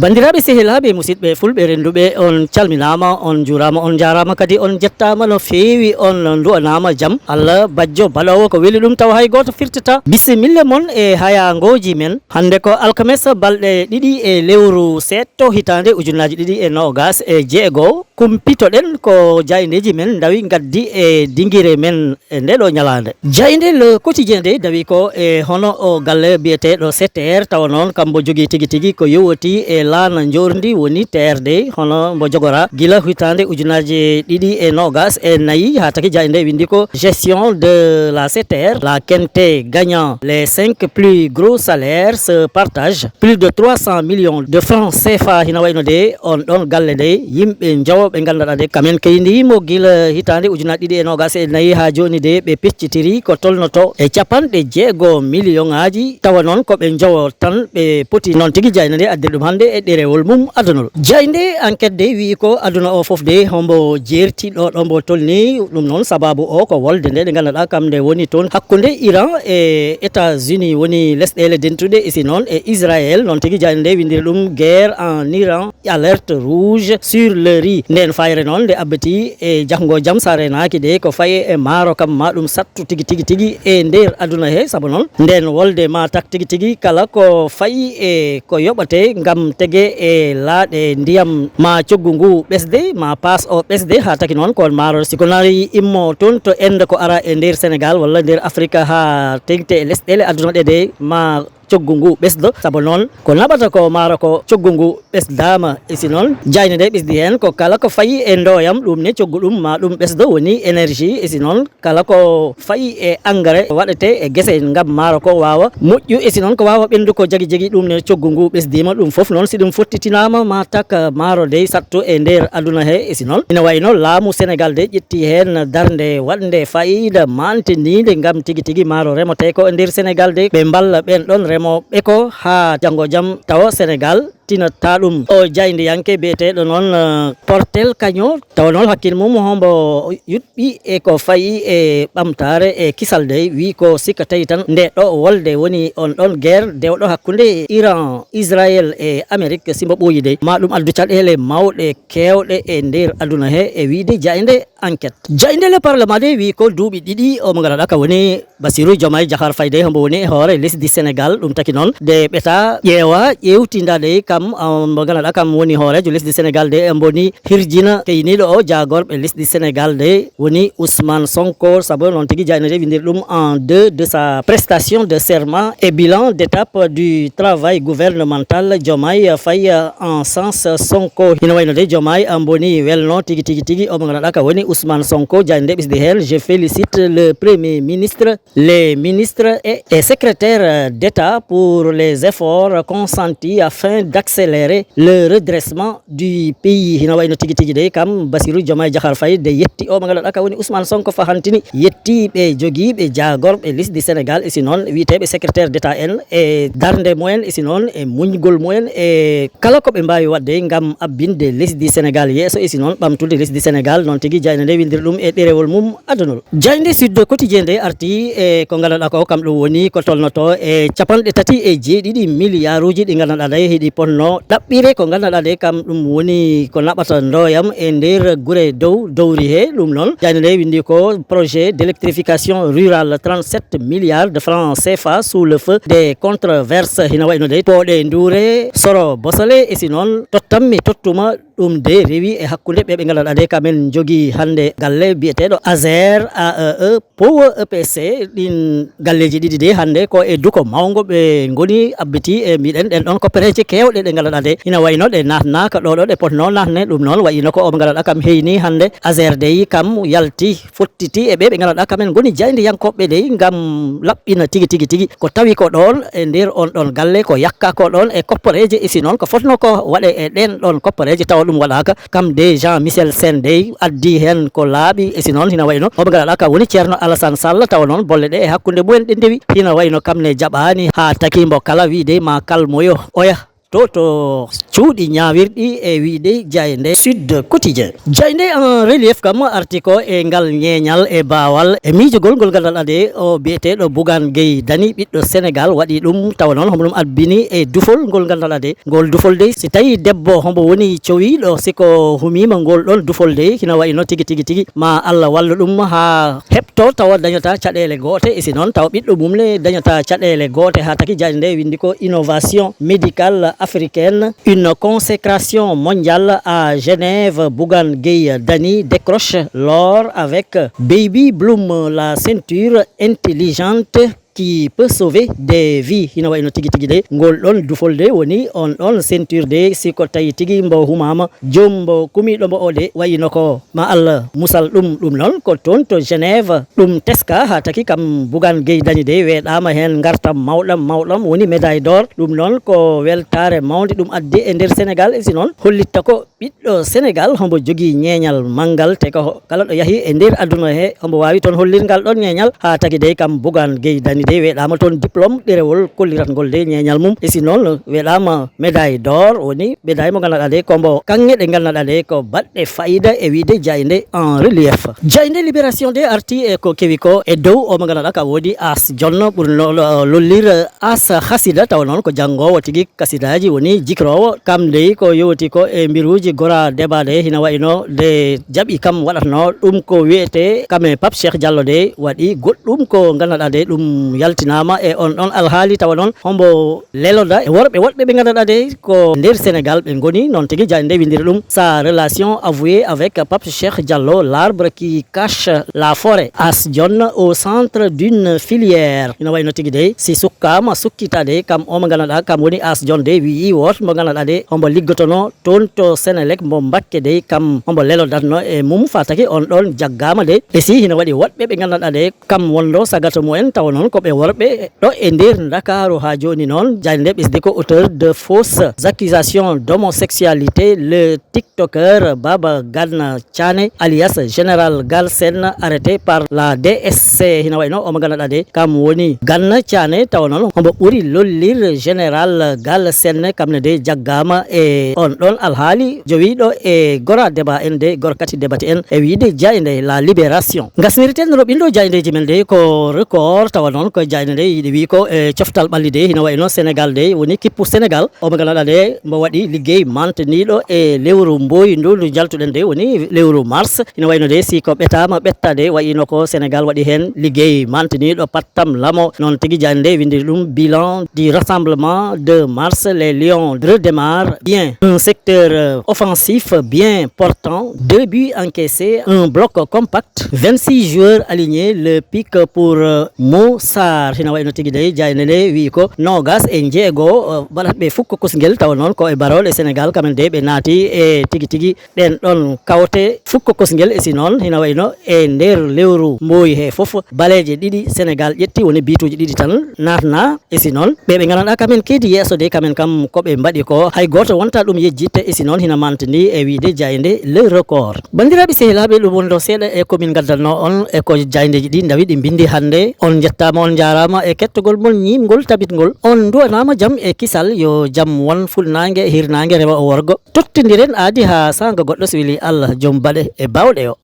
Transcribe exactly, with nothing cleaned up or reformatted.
Banndiraaɓe, sehilaaɓe, musidɓe fulɓe rennduɓe, on calminaama, on njuuraama, on njaaraama kadi, on njettaama no feewi, on nduwanaama jam. Allah bajjo baɗoowo ko weli ɗum tawa hay gooto firtataa. Bisimilla mon e hayaangooji men. Hannde ko alkamesa, balɗe ɗiɗi e lewru seeɗto, hitaande ujunnaaji ɗiɗi e noogaas e jeego. Kumpitoɗen ko jaayndeeji men ndawi ngaddi e dingire men e nde ɗo ñalaande. Jaaynde Le Quotidien de dawi ko e hono o galle biyeteeɗo C T R, tawa noon kambo jogii tigi tigi ko yowoti e laana njoorndi, woni T R D, hono mbo jogora gila hitaande ujunnaaji ɗiɗi e noogaas e nayi, haa taki jaaynde windi ko gestion de la C T R, la Kente gagnant les cinq plus gros salaires se partage plus de trois cent millions de francs C F A. Hina wayno de on ɗon galle de, yimɓe njowo ɓe ngannduɗaa de, kamen keyndiimo gila hitaande ujunaaji ɗiɗi e noogaas e nayi haa jooni de, ɓe peccitiri ko tolnoto e capanɗe jeego miliyoŋaaji, tawa noon ko ɓe njowo tan ɓe poti. Noon tigi jaaynde nde addiri ɗum hannde e ɗerewol mum adunol. Jaaynde Enquête de wi'i ko aduna o fof de hombo jeerti ɗo, ɗo mbo tolni. Ɗum noon sababu o ko wolde nde, nde ngannduɗaa kam nde woni toon hakkunde Iran e États-Unis, woni lesɗeele dentuɗe, e si noon e Israël. Noon tigi jaaynde nde windiri ɗum guerre en Iran, alerte rouge sur le riz. Nden fayre noon nde abbiti e jahngo jam, sa reenaaki de ko faye e maaro kam, ma ɗum sattu tigi tigi tigi e nder aduna he. Sabu noon nden wolde ma tak tigi tigi kala ko fayi e ko yoɓate ngam tege e laaɗe ndiyam, ma coggu ngu ɓesde, ma paas o ɓesde, haa taki noon ko maaro si ko nari immo toon to Inde, ko ara e nder Sénégal walla nder Afrique haa tengte e lesɗeele aduna ɗe de, ma coggu ngu ɓesdo. Sabu noon ko naɓata ko maaro ko coggu ngu ɓesdaama. E si noon jaaynde nde ɓesdi heen ko kala ko fayi e ndooyam, ɗum ne coggu ɗum ma ɗum ɓesdo, woni énergie. E si noon kala ko fayi e engrais waɗete e gese ngam maaro ko waawa moƴƴu, e si noon ko waawa ɓenndu ko jagi jagi, ɗum ne coggu ngu ɓesdiima. Ɗum fof noon si ɗum fottitinaama ma tak maaro dey sattu e nder aduna he. E si noon ina wayno laamu Sénégal de ƴetti heen darnde waɗnde fayida mantiniinde ngam tigi tigi maaro remotee ko e nder Sénégal de, ɓe mballa ɓeen ɗon remooɓe ko haa janngo jam tawa Sénégal tinata ɗum. O jaayndiyanke biyeteeɗo noon, eh, Portel Kaño, tawa noon hakkil mum hombo yuɓɓi e ko fayi e ɓamtaare e kisal dey, wi ko sikka tawi tan nde ɗo wolde woni on ɗon guerre dewɗo hakkunde Iran, Israël e Amérique, simbo ɓooyi dey ma ɗum addu caɗeele mawɗe keewɗe e nder aduna he, e wiide jaaynde Enquête. Jaaynde Le Parlement de wi ko duuɓi ɗiɗi o mo ngannduɗaa ka woni Bassirou Diomaye Diakhar Faye de hombo woni e hoore lesdi Sénégal. Ɗum taki noon de ɓeta ƴeewa ƴeewtinda de kam, um, mo ngannduɗaa kam woni hooreejo lesdi Sénégal de, mbo ni hirjina keyniiɗo o jaagorɓe lesdi Sénégal de, woni Ousmane Sonko. Sabu noon tigi jaaynde de windiri ɗum en deux de sa prestation de serment et bilan d'étape du travail gouvernemental Diomaye Faye en sens Sonko. Hino wayno de Diomaye mbo ni welno tigi tigi tigi o mo ngannduɗaa ka woni Ousmane Sonko. Jaaynde ɓesdi heen: je félicite le Premier ministre, les ministres et, et secrétaires d'État pour les efforts consentis afin d'accélérer le redressement du pays. Hino wayno tigi tigi de kam Bassirou Diomaye Diakhar Faye de yetti o mo ngannduɗaa ka woni Ousmane Sonko, fahantini yettiiɓe jogiiɓe jaagorɓe lesdi Sénégal, e si noon wiyeteeɓe secrétaire d'État en, e darnde mumen, e si noon e muñgol mumen e kala ko ɓe mbaawi waɗde ngam abbinde lesdi Sénégal yeeso, e si noon ɓamtude lesdi Sénégal. Noon tigi jaaynde nde windiri ɗum e ɗerewol mum adunol. Jaaynde Sud Quotidien nde arti e ko ngannduɗaa ko kam ɗum woni ko tolnoto e capanɗe tati e jeeɗiɗi miliyaaruuji ɗi ngannduɗaa ɗe hiɗi ponno ɗaɓɓire ko ngannduɗaa ɗe kam ɗum woni ko naɓata ndooyam e nder gure dow dowri he. Ɗum noon jaaynde nde windi ko projet d'électrification rurale, trente-sept milliards de francs C F A sous le feu des controverses. Hino wayno de pooɗe nduure soro bosole, e si noon tottammi tottuma. Ɗum de rewi e hakkunde ɓe ɓe ngannduɗaa de kamen njogii hannde galle biyeteeɗo Azer, A E E, Power E P C. Ɗin galleeji ɗiɗi de hannde ko e duko mawngo ɓe ngoni abbiti, e mbiɗen ɗen ɗon koppereeje keewɗe ɗe ngannduɗaa de ina wayno ɗe naatnaaka ɗo ɗo ɗe potno naatne. Ɗum noon wayino ko o mo ngannduɗaa kam heyni hannde Azer dey kam yalti fottiti e ɓe ɓe ngannduɗaa kamen ngoni jaayndiyankooɓe dey ngam laɓɓina tigi tigi tigi ko tawi ko ɗoon e nder on ɗon galle ko yakka ko ɗoon e kopporeeje, e si noon ko fotno ko waɗe e ɗen ɗon kopporeeje tawa ɗum waɗaaka. Kam de Jean Michel Sen dey addi heen ko laaɓi, e si noon hina wayi no omo ngaraɗa ka woni Ceerno Alassane Sall, tawa noon bolle ɗe e hakkunde mumen ɗe ndewi. Hina wayi no kam ne jaɓaani haa taki mbo kala wiide ma kalmoyo oya to to cuuɗi ñaawirɗi, e wiide jaaynde Sud Quotidien. Jaaynde En Relief kam arti ko e ngal ñeeñal e baawal e miijogol ngol nganndanɗaa de o biyeteeɗo Bougane Gueye Dany, ɓiɗɗo Sénégal, waɗi ɗum. Tawa noon homo ɗum abbini e dufol ngol nganndanɗaa de, ngol dufol de, si tawi debbo hombo woni cowiiɗo, si ko humiima ngol ɗon dufol de, hina wayi no tigi, tigi, tigi, ma Allah wallu ɗum haa heɓto tawa dañata caɗeele goote, e si noon tawa ɓiɗɗo mum ne dañata caɗeele goote, haa taki jaaynde nde winndi ko innovation médicale africaine, une consécration mondiale à Genève, Bougane Gueye Dany décroche l'or avec Baby Bloom, la ceinture intelligente qui peut sauver des vies. Hina wayi no tigi, tigi de, ngol ɗon dufol de woni on ɗon ceinture de, si ko tawi tigi mbo humaama, joom mbo kumiiɗo mbo o de, wayi no ko ma Allah musal ɗum. Ɗum noon ko toon to Genève ɗum teska, haa taki kam Bougane Gueye Dany de weeɗaama heen ngartam mawɗam, mawɗam woni médaille d'or. Ɗum noon ko weltaare mawnde ɗum addi e nder Sénégal, e si noon hollitta ko ɓiɗɗo Sénégal hombo jogii ñeeñal manngal, te ko kala ɗo yahi e nder aduna he hombo waawi toon hollir ngal ɗon ñeeñal. Haa taki dey kam Bougane Gueye Dany dey weeɗaama toon diplôme ɗerewol kollirat ngol dey ñeeñal mum, e si noon weeɗaama médaille d'or, woni médaille mo nganndanɗaa dey ko mbo kaŋŋe ɗe nganndanɗaa dey ko baɗɗe fayida, e wiide jaaynde En Relief. Jaaynde Libération de arti e ko kewi ko e dow o mo nganndanɗaa ka woodi As Jonn ɓurno lo-, lollir As Hasida, tawa noon ko janngoowo tigi kasidaaji, woni jikroowo. Kam dey ko yowti ko e mbiruuji gora débat de, hina wayi no de jaɓi kam waɗatno ɗum ko wiyetee kam e Pape Cheikh Diallo de waɗi goɗɗum ko nganndanɗaa de ɗum yaltinaama e on ɗon alhaali, tawa noon hombo leloda e worɓe woɗɓe ɓe nganndanɗaa de ko nder Sénégal ɓe ngoni. Noon tigi jaaynde nde winndiri ɗum sa relation avouée avec Pape Cheikh Diallo, l'arbre qui cache la forêt. As Jonn au centre d'une filière. Hina wayi no tigi dey si sukkaama sukkitaade kam o mo nganndanɗaa kam woni As Jonn dey wiyi wooto mo nganndanɗaa de hombo liggotono toon to Senelec mbo Mbakke dey kam hombo lelodatno e mum, faa taki on ɗon jaggaama dey. E si hina waɗi woɗɓe ɓe nganndanɗaa dey kam wonɗo sagata mumen, tawa noon ko ɓe worɓe ɗo e nder Ndakaaru. Haa jooni noon jaaynde nde ɓesdi ko: auteur de fausses accusations d'homosexualité, le TikToker Baba Gana Thiané alias Général Galsen, arrêté par la D S C. Hina wayi no omo nganndanɗaa de kam woni Gana Thiané, tawa noon hombo ɓuri lollir Général Galsen, kam ne de jaggaama e on ɗon alhaali jowiiɗo e gora débat en de, gor kati debate en, e wiide jaaynde La Libération. Ngasmirten roɓindo jaayndeeji men de ko Record, tawa noon ko jaaynde nde yiɗi wii ko e coftal ɓalli de, hina wayi no Sénégal de woni kippu Sénégal. Omo nganndanɗaa de mbo waɗi liggey mantiniiɗo e lewru mboyi ndu ndu jaltuɗen de woni lewru mars. Hina wayi no de si ko ɓetaama ɓetta de wayi no ko Sénégal waɗi heen liggey mantiniiɗo pattam lamo. Noon tigi jaaynde nde winndi ɗum: bilan du rassemblement de mars, les Lions redémarrent bien. Un secteur, euh, offensif bien portant, deux buts encaissés, un bloc compact, vingt-six joueurs alignés, le pic pour, euh, Mo Sarr. Hina wayi no tigi dey jaaynde nde wiyi ko noogas e jeego, euh, baɗatɓe fukko kusngel, tawa noon ko e barooɗe Sénégal kamen dey ɓe naati e tigi tigi ɗen ɗon kawte fukko kosngel. E si noon hina wayi no e nder lewru mboyi he fof baleeje ɗiɗi Sénégal ƴetti, woni bituuji ɗiɗi tan naatna. E si noon ɓe ɓe nganndanɗaa kamen keedi yeeso de, kamen kam ko ɓe mbaɗi ko hay gooto wonta ɗum yejjitte. E si noon hina mantini e wiide jaaynde Le Record. Banndiraaɓe sehilaaɓe, ɗum wonɗo seeɗa e ko min ngaddanno on e ko jaayndeeji ɗi ndawi ɗi mbindi hannde. On njettaama, on njaaraama e kettogol mon ñiimngol tabitngol. On nduwanaama jam e kisal, yo jam won fulnaange, hirnaange, rewo e worgo. Tottondiren aadi haa saanga goɗɗo, so weli Allah, joom baɗe e baawɗe o.